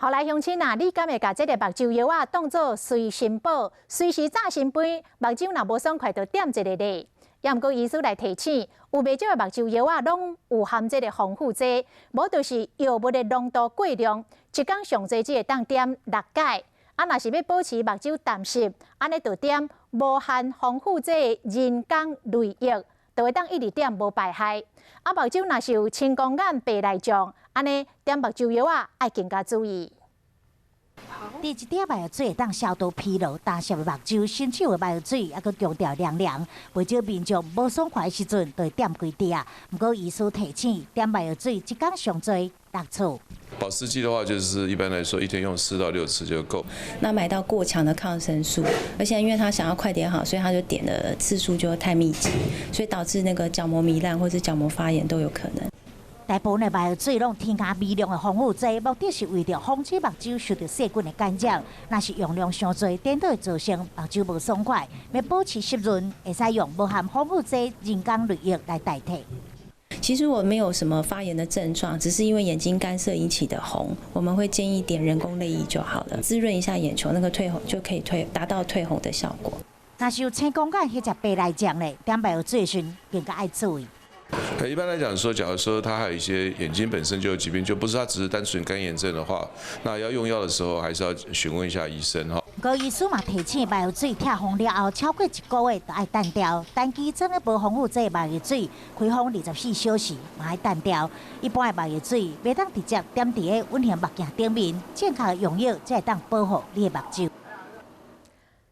好來，鄉親啊，你敢會共這个目睭藥仔當做隨身寶，隨時紮身邊，目睭若無爽快就點一下咧。也毋過醫師來提醒，有袂少的目睭藥仔攏有含這个防腐劑，無就是藥物的濃度過量，一工上濟只會當點六改。啊，若是欲保持目睭淡濕，按呢就點無含防腐劑的人工淚液，就會當一直點無排害。啊，目睭若是有青光眼、白內障，按呢點目睭藥仔愛更加注意。滴一滴眼藥水會當消除疲勞、乾澀的目睭，新手的眼藥水猶閣強調涼涼。袂少民眾無爽快的時陣，就會點幾滴啊。毋過醫師提醒，點眼藥水一工上濟六次。保濕劑的話，就是一般來說一天用4到6次就夠。那買到過強的抗生素，而且因為他想要快點好，所以他就點的次數就太密集，所以導致那個角膜糜爛或者角膜發炎都有可能。大部分的眼藥水攏添加微量的防腐劑，目的是為著防止目睭受著細菌的感染。若是用量傷濟，顛倒會造成目睭無爽快。欲保持濕潤，會使用無含防腐劑人工淚液來代替。其實我沒有什麼發炎的症狀，只是因為眼睛乾澀引起的紅，我們會建議點人工淚液就好了，滋潤一下眼球，那個退紅就可以退，達到退紅的效果。若是有青光眼或者白內障咧，點眼藥水時更加愛注意。一般來講說，假如說他還有一些眼睛本身就有疾病，就不是他只是單純乾眼症的話，那要用藥的時候還是要詢問一下醫生哈。高醫師嘛提醒，眼藥水拆封了後，超過一個月就愛擲掉。單支裝的無防腐劑眼藥水，開封24小時嘛愛擲掉。一般的眼藥水袂當直接點佇个隱形目鏡頂面，正確的用藥才會當保護你的目睭。